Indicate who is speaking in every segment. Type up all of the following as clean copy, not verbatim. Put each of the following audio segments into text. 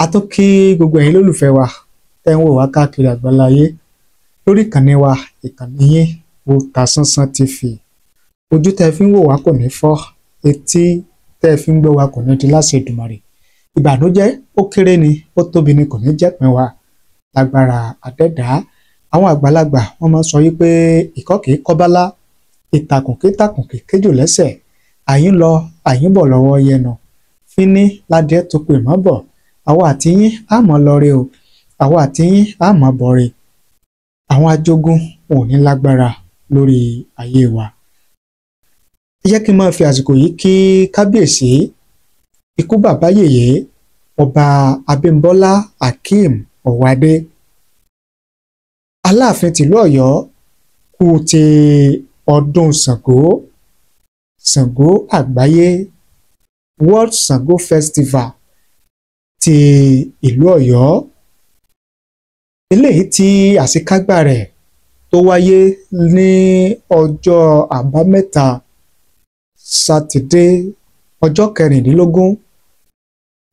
Speaker 1: A tún kí gbogbo ẹ̀yin lólùfẹ́ wa tẹ́ ń wò wá káàkiri àgbáláyé lórí ìkànnì wa, ìkànnì yín Otasansan TV. Ojú tẹ́ fi ń wò wá kò ní fọ́, etí tẹ́ fi ń gbọ́ wa kò ní di láṣẹ Èdùmàrè. Ìbànújẹ́ ó kéré ni ó tóbi ni kò ní jẹ́pin wa lágbára àdẹ́dàá. Àwọn àgbàlagbà wọ́n máa ń sọ wípé ìkọ́ kìí kọ́bálá, ìtàkùn kìí tàkùn kìí kéjò lẹ́sẹ̀, àyín lọ àyín bọ̀ lọ́wọ́ yẹnu, fíní ládìẹ tó pè mọ́ bọ̀. Àwa àti yín á mọ̀ lọ re o, àwa àti yín á mọ̀ bọ̀ re. Àwọn ajogun ò ní lágbára lórí ayé wa. Ẹ jẹ́ kí n máa fi àsìkò yìí kí kábíyèsí ikú bàbá yèyé ọba Abímbọ́lá Akeem Ọ̀wádé, Aláàfin tìlú Ọ̀yọ́, kú ti ọdún Ṣàngó, Ṣàngó àgbáyé, World Ṣàngó Festival ti ìlú Ọ̀yọ́, eléyìí tí àṣekágbá rẹ̀ tó wáyé ní ọjọ́ àbámẹ́ta sátidé, ọjọ́ 16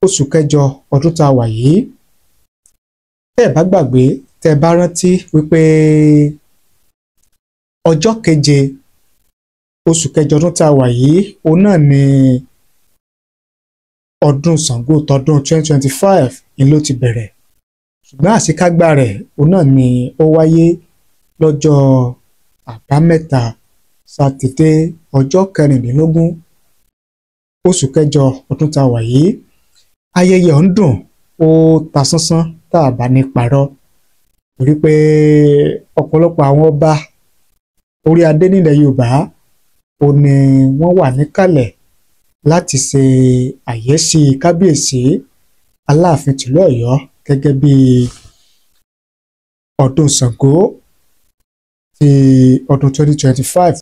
Speaker 1: oṣù kẹjọ ọdún tá a wà yìí. Tẹ́ ẹ bá gbàgbé, tẹ́ ẹ bá rántí wípé ọjọ́ 7 oṣù kẹjọ ọdún tá a wà yìí, òun náà ni ọdún Ṣàngó tọdún 2025 ni ló ti bẹ̀rẹ̀, ṣùgbọ́n àṣekágbá rẹ̀ òun náà ni ó wáyé lọ́jọ́ àbámẹ́ta sátidé, ọjọ́ 16 oṣù kẹjọ ọdún tá a wà yìí. Ayẹyẹ ọ̀hún dùn, ó ta sánsán tá a bá ní parọ́, torí pé ọ̀pọ̀lọpọ̀ àwọn ọba orí adé nílẹ̀ Yorùbá ò ní wọ́n wà níkàlẹ̀ láti ṣe àyẹ́sí kábíyèsí Aláàfin tìlú Ọ̀yọ́ gẹ́gẹ́ bí ọdún Ṣàngó ti ọdún 2025.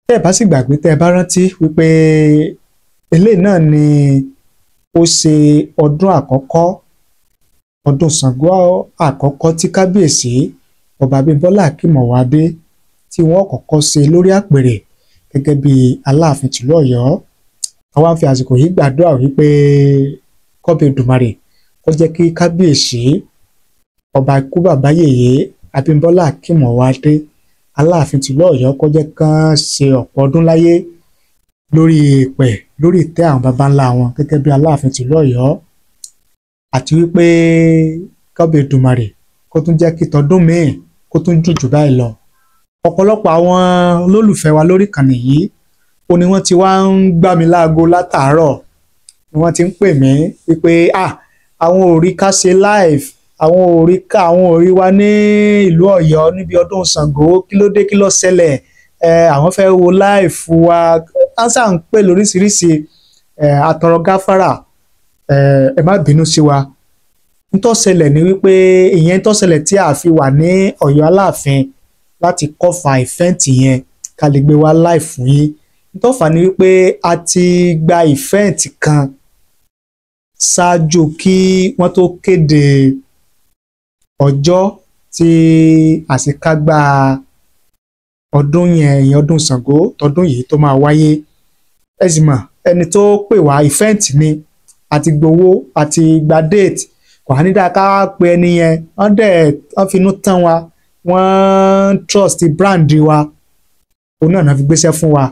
Speaker 1: Tẹ́ ẹ bá sì gbàgbé, tẹ́ ẹ bá rántí wípé eléyìí náà ni ó ṣe ọdún àkọ́kọ́, ọdún Ṣàngó àkọ́kọ́ tí kábíyèsí ọba Abímbọ́lá Akeem Ọ̀wádé tí wọ́n kọ́kọ́ ṣe lórí àpèrè gẹ́gẹ́ bí Aláàfin tìlú Ọ̀yọ́. Àwa ń fi àsìkò yìí gbàdúrà wípé kọ́bí Èdùmàrè kó jẹ́ kí kábíyèsí ọba ikú bàbá yèyé Abímbọ́lá Akeem Ọ̀wádé Aláàfin tìlú Ọ̀yọ́ kó jẹ́ kán ṣe ọ̀pọ̀ ọdún láyé lórí ìpẹ̀, lórí ìtẹ́ àwọn baba ńlá wọn gẹ́gẹ́ bí Aláàfin tìlú Ọ̀yọ́, àti wípé kọ́bí Èdùmàrè kó tún jẹ́ kí tọdún míì kó tún dùn jù báyìí lọ. Ọ̀pọ̀lọpọ̀ àwọn olólùfẹ́ wa lórí ìkànnì yìí ó ní wọ́n ti wá ń gbá mi láago látàárọ̀, ni wọ́n ti ń pè mí wípé àwọn ò rí ká ṣe live, àwọn ò rí ká, àwọn ò rí wa ní ìlú Ọ̀yọ́ níbi ọdún Ṣàngó, kí ló dé, kí ló ṣẹlẹ̀, àwọn fẹ́ wo live wa. Ánsà ń pè lóríṣiríṣi. Àtọ̀rọ̀ gáfárà, ẹ má bínú sí wa. Ntó ṣẹlẹ̀ ni wípé ìyẹn tó ṣẹlẹ̀ tí a fi wà ní Ọ̀yọ́ Aláàfin láti cover event yẹn ká lè gbé wa live fún yín. Ntó fà ni wípé a ti gba event kan ṣáájú kí wọ́n tó kéde ọjọ́ tí àṣekágbá ọdún yẹn, ìyẹn ọdún Ṣàngó tọdún yìí tó máa wáyé. Ẹ sì mọ̀, ẹni tó pè wá event ni, àti gbowó àti gba date, kò á ní dáa ká pe ẹni yẹn. Wọ́n dẹ̀ wọ́n finú tán wa, wọ́n trust brand wa, òun náà náà fi gbéṣẹ́ fún wa.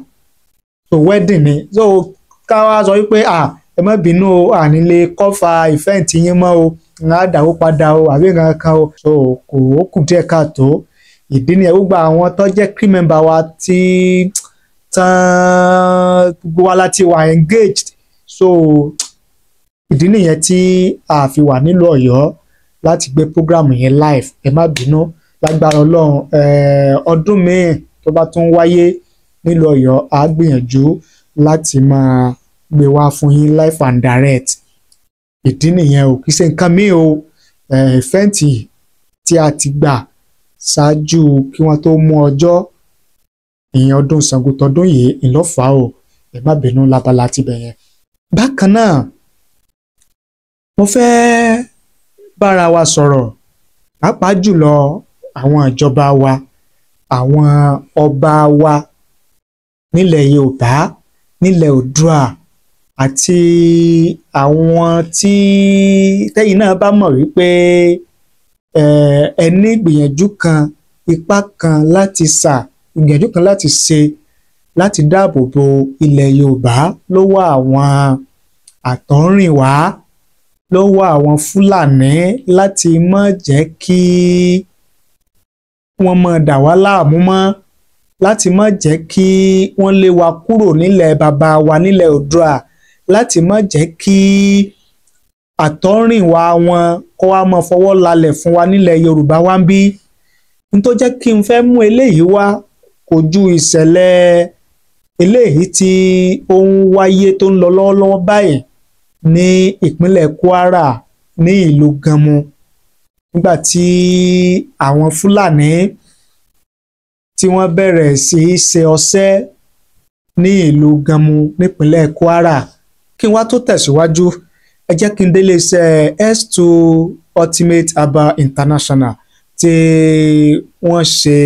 Speaker 1: So wedding ni, so ká wá sọ wípé ẹ má bínú o, à ní lè cover event yín mọ́ o, ń á dàwó padà o àbí nǹkan kan o. So kò ó kù díẹ̀ káàtó. Ìdí nìyẹn. Gbogbo àwọn tó jẹ́ crew member wa tí tán gbogbo wa láti wà engaged, so ìdí nìyẹn tí a fi wà nílùú Ọ̀yọ́ láti gbé program yẹn live. Ẹ má bínú. Lágbára Ọlọ́run, ọdún míì tó bá tún wáyé nílùú Ọ̀yọ́, a gbìyànjú láti máa gbé wá fún yín live and direct. Ìdí nìyẹn o, kì í ṣe nǹkan míì o. Event tí a ti gbà ṣáájú kí wọ́n tó mú ọjọ́, ìyẹn ọdún Ṣàngó tọdún yìí ńlọ́fà o. Ẹ má bínú lábala tibẹ̀ yẹn. Bákan náà, mo fẹ́ bára wa sọ̀rọ̀, pàápàá jùlọ àwọn ìjọba wa, àwọn ọba wa nílẹ̀ Yorùbá, nílẹ̀ Oòduà àti àwọn tí tẹ́yìn náà bá mọ̀ wípé ẹ ní ìgbìyànjú kan, ipá kan láti sà, ìgbìyànjú kan láti ṣe láti dáàbò bo ilẹ̀ Yorùbá lọ́wọ́ àwọn àtọ̀húnrìnwá, lọ́wọ́ àwọn Fúlàní, láti má jẹ́ kí wọ́n máa dà wá láàmú mọ́, láti má jẹ́ kí wọ́n lé wa kúrò nílẹ̀ bàbá wa nílẹ̀ Oòduà, láti má jẹ́ kí àtọ̀húnrìnwá wọn kó wá máa fọwọ́ lálẹ̀ fún wa nílẹ̀ Yorùbá wá ń bí. N tó jẹ́ kí n fẹ́ mú eléyìí wá kò ju ìṣẹ̀lẹ̀ eléyìí tí ó ń wáyé tó ń lọ lọ́wọ́lọ́wọ́ báyìí ní ìpínlẹ̀ Kwara ní ìlú Ganmu, nígbà tí àwọn Fúlàní tí wọ́n bẹ̀rẹ̀ sí í ṣe ọṣẹ́ ní ìlú Ganmu nípínlẹ̀ Kwara. Kí n wá tó tẹ̀síwájú, ẹ jẹ́ kí n délé iṣẹ́ S2 Ultimate Herbal International tí wọ́n ṣe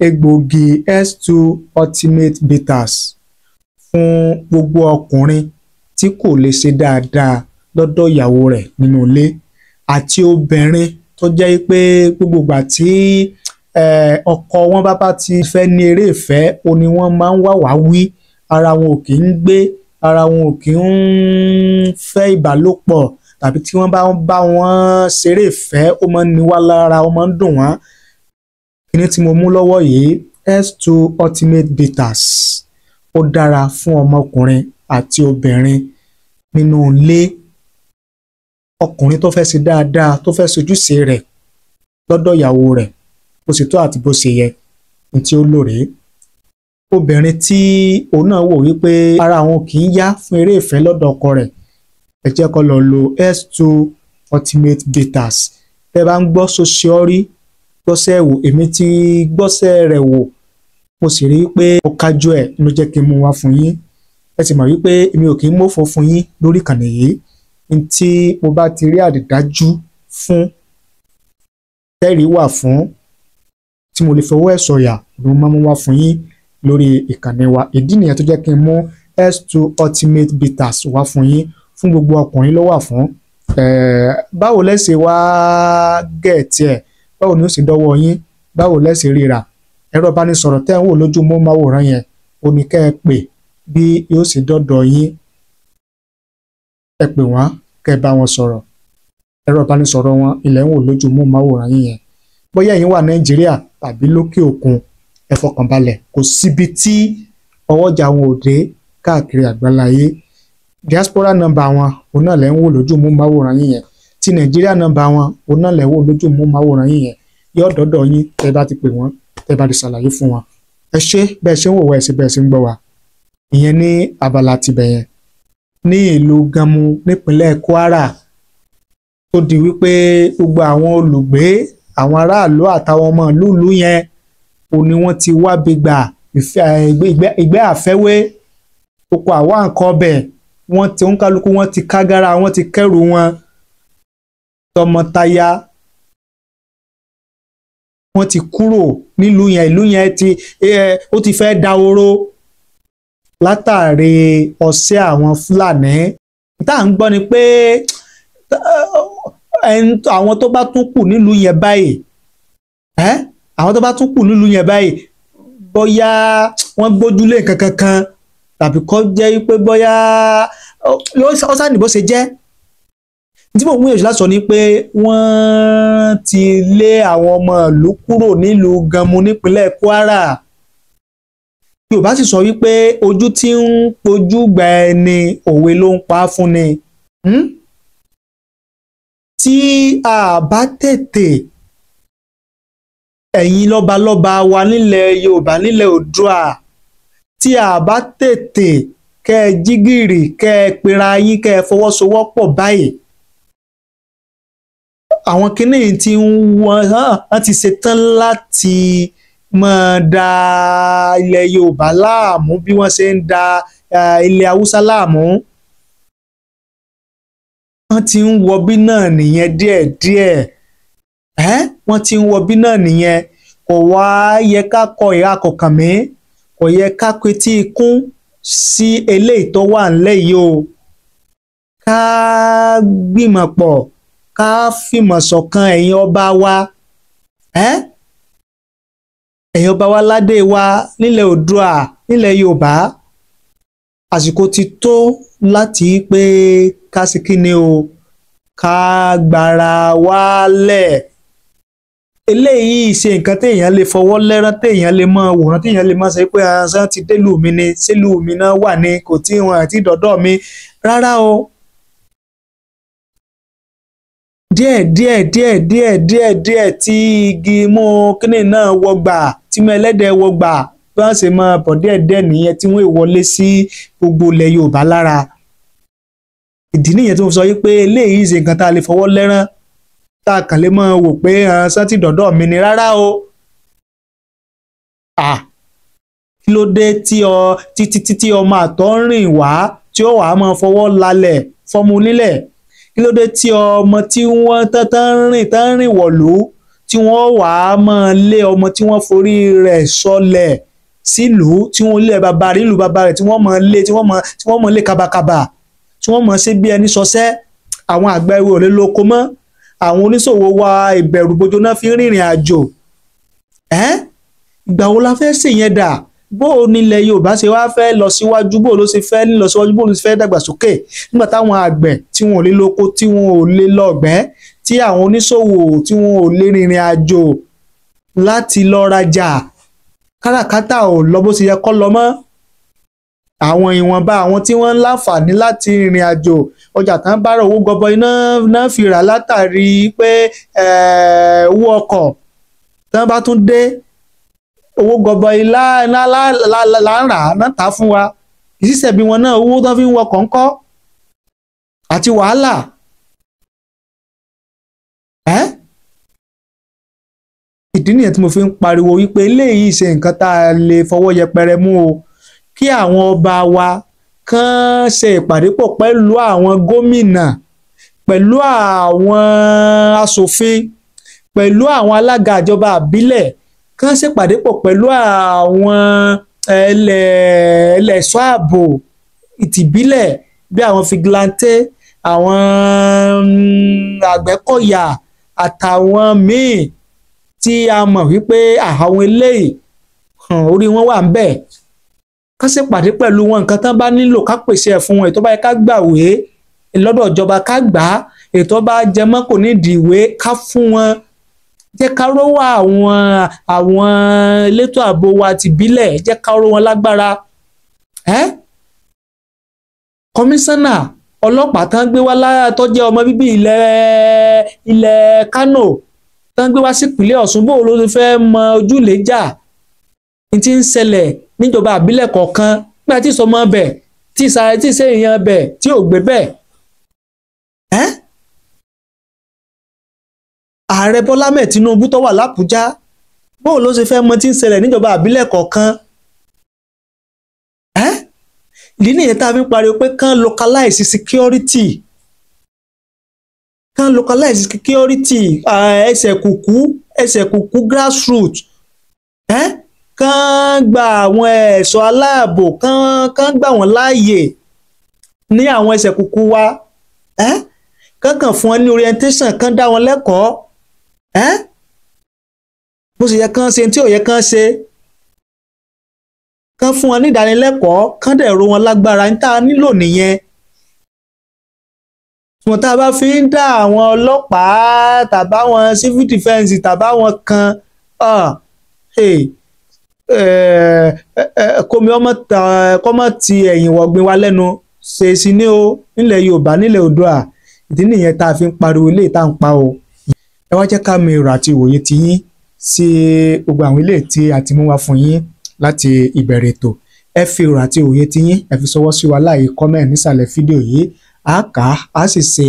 Speaker 1: egbògi S2 Ultimate Bitters fún gbogbo ọkùnrin tí kò lè ṣe dáadáa lọ́dọ̀ ìyàwó rẹ̀ nínú ilé, àti obìnrin tó jẹ́ pé gbogbo ìgbà tí ọkọ wọn bá ti fẹ́ ní eré ìfẹ́, ó ní wọ́n máa ń wá wá wí, ara wọn ò kì í gbé, ara wọn ò kì í fẹ́ ìbálòpọ̀, tàbí tí wọ́n bá ń bá wọn ṣeré ìfẹ́ ó máa ń ní wá lára, ó máa ń dùn wọ́n. Kíní tí mo mú lọ́wọ́ yìí, S2 Ultimate Bitters, ó dára fún ọmọkùnrin àti obìnrin nínú ilé. Ọkùnrin tó fẹ́ ṣe dáadáa, tó fẹ́ ṣojúṣe rẹ̀ lọ́dọ̀ ìyàwó rẹ̀ bó ṣe tó àti bó ṣe yẹ, ní tí ó lò rèé. Obìnrin tí òun náà wò wípé ara àwọn kì í yá fún eré ìfẹ́ lọ́dọ̀ ọkọ rẹ̀, ẹ jẹ́ kó lọ lo S2 Ultimate Bitters. Tẹ́ bá ń gbọ́ sọ́síọ́rí gbọ́sẹ̀ wò, èmi ti gbọ́sẹ̀ rẹ̀ wò, mo sì rí i pé ó kájú ẹ̀ ló jẹ́ kí n mú wá fún yín. Ẹ sì mọ̀ wípé èmi ò kì í mọ̀fọ́ fún yín lórí ìkànnì yìí. N tí mo bá ti rí àdìdájú fún, tẹ́rìí wà fún, tí mo lè fọwọ́ ẹ̀ sọ̀yà, ló máa mú wá fún yín lórí ìkànnì wa. Ìdí nìyẹn tó jẹ́ kí n mú S2 Ultimate Bitters wá fún yín. Fún gbogbo ọkùnrin ló wà fún. Báwo lẹ ṣe wá gẹ̀ẹ́tì ẹ̀? Báwo ni ó sì dọ́wọ́ yín? Báwo lẹ ṣe ríra? Ẹ̀rọ ìbánisọ̀rọ̀ tẹ́ ń wò lójú móhùnmáwòrán yẹn, ó ní kẹ́ ẹ pè bí yóò sì dọ́dọ̀ yín. Ẹ pè wọ́n kẹ́ ẹ bá wọn sọ̀rọ̀. Ẹ̀rọ ìbánisọ̀rọ̀ wọn ilẹ̀ ń wò lójú móhùnmáwòrán yín yẹn. Bóyá ẹ̀yin wà Nàìjíríà tàbí lókè òkun, ẹ fọkànbalẹ̀, kò síbi tí ọwọ́jà wọn ò dé káàkiri àgbáláyé. Diaspora number wọn, òun náà lẹ́ ń wò lójú móhùnmáwòrán yín yẹn. Ti Nàìjíríà number wọn, òun náà lẹ́ ń wò lójú móhùnmáwòrán yín yẹn. Yóò dọ́dọ̀ yín tẹ́ bá ti pè wọ́n, tẹ́ bá ti ṣàlàyé fún wọn. Ẹ ṣé bẹ́ẹ̀ ṣe ń wò wá, ẹ ṣé bẹ́ẹ̀ ṣe ń gbọ́ wa. Ìyẹn ní abala tibẹ̀ yẹn. Ní ìlú Ganmu nípínlẹ̀ Kwara, tó di wípé gbogbo àwọn olùgbé, àwọn aráàlú àtàwọn ọmọ ìlú yẹn, ó ní wọ́n ti wá gbígbà ìgbẹ́ àfẹ́wé, oko àwa nǹkan ọbẹ̀, wọ́n ti ń kálukú, wọ́n ti kágára, wọ́n ti kẹ́rù wọn tọmọtaya, wọ́n ti kúrò nílùú yẹn. Ìlú yẹn ti ó ti fẹ́ dahoro látàrí ọṣẹ́ àwọn Fúlàní. Tá à ń gbọ́ ni pé àwọn tó bá tún kù nílùú yẹn báyìí, àwọn tó bá tún kù nílùú yẹn báyìí, bóyá wọ́n gbójúlé nǹkan kan tàbí kó jẹ́ pé bóyá ó sáà ní bó ṣe jẹ́. Tí mo mú èyí láti sọ ni pé wọ́n ti lé àwọn ọmọ ìlú kúrò nílùú Ganmu nípínlẹ̀ Kwara. Yorùbá sì sọ wípé ojú tí ń pojú gba ẹni, òwe ló ń pa á fún ni. Tí a bá tètè, ẹ̀yin lọ́balọ́ba wa nílẹ̀ Yorùbá, nílẹ̀ Oòduà, tí a bá tètè kẹ́ ẹ jígìrì, kẹ́ ẹ pera yín, kẹ́ ẹ fọwọ́sowọ́pọ̀ báyìí, àwọn kinní tí wọ́n ti ṣetán láti máa da ilẹ̀ Yorùbá láàmú bí wọ́n ṣe ń da ilẹ̀ Haúsá láàmú. Wọ́n ti ń wọbí náà nìyẹn díẹ̀díẹ̀. Wọ́n ti ń wọbí náà nìyẹn. Kò wá yẹ ká kọ ìhà kọ̀ọ̀kan mí, kò yẹ ká petí ikún sí eléyìí tó wà ńlẹ̀ yìí o. Ká gbìmọ̀ pọ̀, ká fìmọ̀ ṣọ̀kan ẹ̀yin ọba wa, ẹ̀yin ọba wa ládé wa nílẹ̀ Oòduà, nílẹ̀ Yorùbá. Àsìkò ti tó láti pé ká sì kí ni o, ká gbára wálẹ̀. Eléyìí ṣe nǹkan téèyàn lè fọwọ́ lẹ́rán, téèyàn lè máa wòran, téèyàn lè máa ṣe pé ṣé ti délùú mi ni, sílùú mi náà wà ní, kò tí wọn àti dọ̀dọ̀ mi rárá o. Díẹ̀ díẹ̀ díẹ̀ díẹ̀ díẹ̀ díẹ̀ tí igi mú kínní náà wọgbà, tí mú ẹlẹ́dẹ̀ wọgbà, bí wọ́n ṣe máa bọ̀ díẹ̀ díẹ̀ nìyẹn tí wọ́n wọlé sí gbogbo ilẹ̀ Yorùbá lára. Ìdí nìyẹn tí mo sọ wípé eléyìí ṣe nǹkan tá a lè fọwọ́ lẹ́rán, tá a kàn lè máa wò pé ṣé ti dọ̀dọ̀ mi ni rárá o. Kí ló dé tí ọ títí títí ọmọ àtọ́ ń rìn wá tí ó wàá máa fọwọ́ lálẹ̀ fọ́mú nílẹ̀? Kí ló dé tí ọmọ tí wọ́n tán rìn wọ̀lú tí wọ́n wàá máa lé ọmọ tí wọ́n forí rẹ̀ sọlẹ̀ sílùú, tí wọ́n lé bàbá rẹ̀ nílùú bàbá rẹ̀, tí wọ́n máa lé tí wọ́n máa lé kabakaba, tí wọ́n máa ṣe bí ẹni sọsẹ́? Àwọn àgbẹ̀ ewé ò lè lóko mọ́, àwọn oníṣòwò wa ìbẹ̀rù bojo náà fi ń rìnrìn àjò. Ìgbà wo la fẹ́ ṣe yẹn dà? Bó o nílẹ̀ Yorùbá ṣe wá fẹ́ lọ síwájú, bó o ló ṣe fẹ́ lọ síwájú, bó o ló ṣe fẹ́ dàgbàsókè nígbà táwọn àgbẹ̀ tí wọn ò lè lóko, tí wọn ò lè lọ́gbẹ́, tí àwọn oníṣòwò tí wọn ò lè rìnrìn àjò láti lọ rajà, káràkátà ò lọ bó ṣe yẹ kó lọ mọ́. Àwọn ìwọ̀nba àwọn tí wọ́n ń láǹfààní láti rìnrìn àjò, ọjà tán bá rà owó gọbọi náà fi rà látàrí pé owó ọkọ̀ tán bá tún dé, owó gọbọi là ń rà náà tà fún wa. Ìṣiṣẹ́ bí wọn náà owó tán fi ń wọkọ̀ ńkọ́ àti wàhálà. Ìdí nìyẹn tí mo fi ń pariwo wípé eléyìí ṣe nǹkan tá a lè fọwọ́ yẹpẹrẹ mú o. Kí àwọn ọba wa kàn ṣe ìpàdé pọ̀ pẹ̀lú àwọn gómìnà, pẹ̀lú àwọn aṣòfin, pẹ̀lú àwọn alága ìjọba àbílẹ̀, kàn ṣèpàdé pọ̀ pẹ̀lú àwọn ẹlẹ́ṣọ́ ààbò ìtìbílẹ̀ bí àwọn fìgìláńtẹ́, àwọn àgbẹ̀kọ̀yà àtàwọn míì tí a mọ̀ wípé àwọn eléyìí orí wọn wà ń bẹ̀. Ká ṣèpàdé pẹ̀lú wọn, nǹkan tán bá nílò ká pèsè ẹ̀ fún wọn. Ètò bá yẹ ká gbàwé lọ́dọ̀ ìjọba ká gbà á, ètò bá jẹmọ́ kò ní ìdìwé ká fún wọn. Jẹ́ ká ró àwọn elétò ààbò wa tìbílẹ̀, jẹ́ ká ró wọn lágbára. Kọmíṣánná ọlọ́pàá tán gbé wá tó jẹ́ ọmọ bíbí ilẹ̀ Kánò tán gbé wá sípìnlẹ̀ Ọ̀ṣun, bó ló ti fẹ́ mọ ojúlẹ̀jà ní ti ń ṣẹlẹ̀ níjọba àbílẹ̀ kọ̀ọ̀kan nígbà tí ìsọmọ bẹ̀, tí ìṣe èèyàn bẹ̀, tí ò gbé bẹ̀. Ààrẹ Bọ́lá Ahmed Tinubu tó wà l'Àbújá, bó ló ṣe fẹ́ mọ tí ń ṣẹlẹ̀ níjọba àbílẹ̀ kọ̀ọ̀kan? Ìdí nìyẹn tá a fi ń pariwo pé kán localize security, kán localize security, ẹsẹ̀ kùkú grassroots, kán gba àwọn ẹ̀ṣọ́ aláàbò, kán gbà wọ́n láàyè ní àwọn ẹsẹ̀ kùkú wa, kán kàn fún wọn ní orientation, kán dá wọn lẹ́kọ̀ọ́ bó ṣe yẹ kán ṣe, tí ò yẹ kán ṣe, kán fún wọn ní ìdánilẹ́kọ̀ọ́, kán dẹ̀ ro wọn lágbára. Ní tá a nílò nìyẹn. Ṣùgbọ́n tá a bá fi ń dá àwọn ọlọ́pàá tàbáwọn civil defence tàbáwọn kan, kómi ọmọ ti ẹ̀yìn wọ̀gbìn wa lẹ́nu ṣe sí ní o nílẹ̀ Yorùbá, nílẹ̀ Oòduà. Ìdí nìyẹn tá a fi ń pariwo ilé ìta ń pa o. Ẹ wá jẹ́ ká mọ èrò àti ìwòye ti yín sí gbogbo àwọn ilé tí a ti mú wá fún yín láti ìbẹ̀rẹ̀ ètò. Ẹ fi èrò àti ìwòye ti yín, ẹ fi ṣọwọ́ sí wa láàyè comment nísàlẹ̀ fídíò yìí. A kà á, a sì ṣe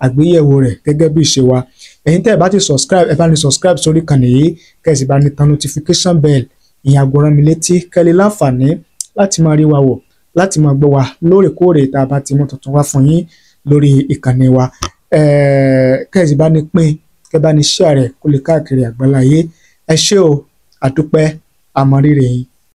Speaker 1: àgbéyẹ̀wò rẹ̀ gẹ́gẹ́ bí ìṣe wa. Ẹ̀yin tẹ́ ẹ bá ti subscribe, ẹ bá ní subscribe sórí ìkànnì yìí, kẹ́ ẹ sì bá ní tan notification bell, ìyẹn aago rán mi létí, kẹ́ lè láǹfààní láti máa rí wa wò, láti máa gbọ́ wa lóòrèkóòrè tá a bá ti mú tuntun wá fún yín lórí ìkànnì wa. Kẹ́ ẹ sì bá ní pín, kẹ́ bá ní share rẹ̀ kó lè káàkiri àgbáláyé. Ẹ ṣé o, àdúpẹ́, àmọ̀rírì yín.